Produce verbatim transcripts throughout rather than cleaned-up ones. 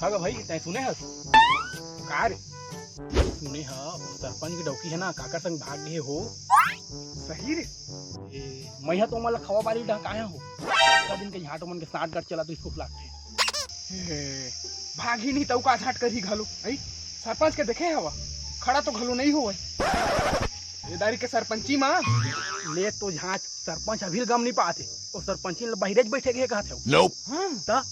हाँ गा भाई, तैं सुने हस? का रे? सुने ह, सरपंच के डौकी हे ना, काकर संग भाग गे हो। सही रे? ए, मैं ह तो ओमन ला खवा बारी डहकाए हो। का दिन के झांट ओमन के सांठ गट चला तो इसको लागथे। ए, भागही नहीं तऊ का झांट करही घलो, अई? सरपंच के देखे हवा, खड़ा तो घलो नहीं होवय। ए दारी के सरपंची मा। ले तो झांट, सरपंच अभी गम नहीं पाते। ओ सरपंची ल बहिरेज बैठे के कहत हव। Nope। हाँ। त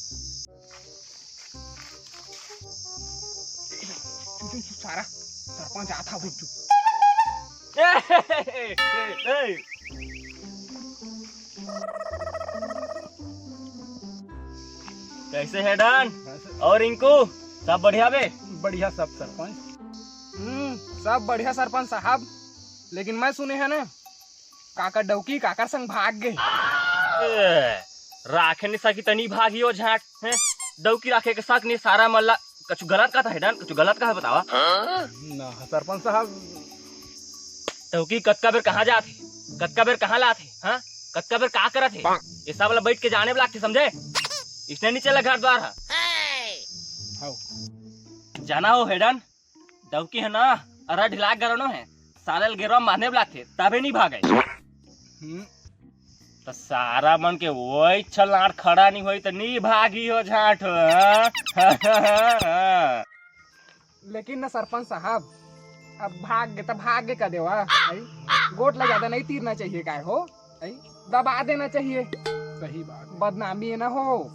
चुप, चुप, चुप, सारा सरपंच आता हो, चुप। ए, ए, ए, ए। कैसे है डन? और रिंकू, सब बढ़िया बे? बढ़िया सब सरपंच। हम्म, सब बढ़िया सरपंच साहब, लेकिन मैं सुने है ना, काकर डौकी काकर संग भाग गे। ए, राखे नहीं सकी तनी भागी हो झांट, हैं? डौकी राखे के सक नहीं सारा मल्ला, कछु गलत कहा था हेडन, कछु गलत कहा बतावा। ना सरपंच साहब। डौकी कतका बेर कहाँ जात हे, कतका बेर कहाँ लात हे, हाँ? कतका बेर का करत हे, ये सब ला बैठ के जाने ला लागथे, समझे? इसने नहीं चला घर द्वार हा। हव। जाना हो हेडन, डौकी है ना, अरा ढिला गरनो है, साले ल गेरवा माने लागथे, तबे नहीं भागे। हम्म। त सारा मन के वही छलाट खड़ा नहीं होई त नहीं भागी हो झांट, हाँ? लेकिन ना सरपंच साहब, अब भाग गे त भाग गे का देवा, आई? गोट ला ज्यादा नहीं तीरना चाहिए काय हो, आई? दबा देना चाहिए। सही बात। बदनामी है ना हो।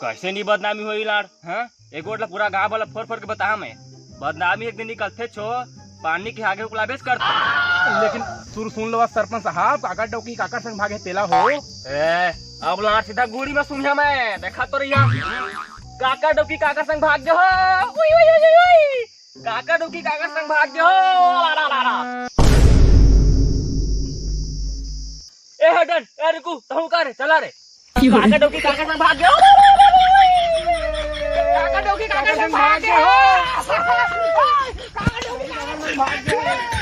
कैसे नहीं बदनामी होई लाड़, हाँ? एक गोट ला पूरा गांव वाला फोर फोर के बता मैं। बदनामी एक दिन निकलथे छो, पानी के आगे उकलाबेच करथे। लेकिन सुर सुन लो सरपंच साहब, काकर डौकी काकर संग भागे तेला हो। ए, अब लाड़ सीधा गुड़ी में सुनिया मैं, देखा तो रहिया। काकर डौकी काकर संग भाग गे हो। उई, उई, उई, उई, उई। काकर डौकी काकर संग भाग गे हो। ला, ला, ला, ला। ए हटन, ए रुकू, तहु का रे, चला रे। काकर डौकी काकर संग भाग गे हो। काकर डौकी काकर संग भाग गे हो। काकर डौकी काकर संग भाग गे हो।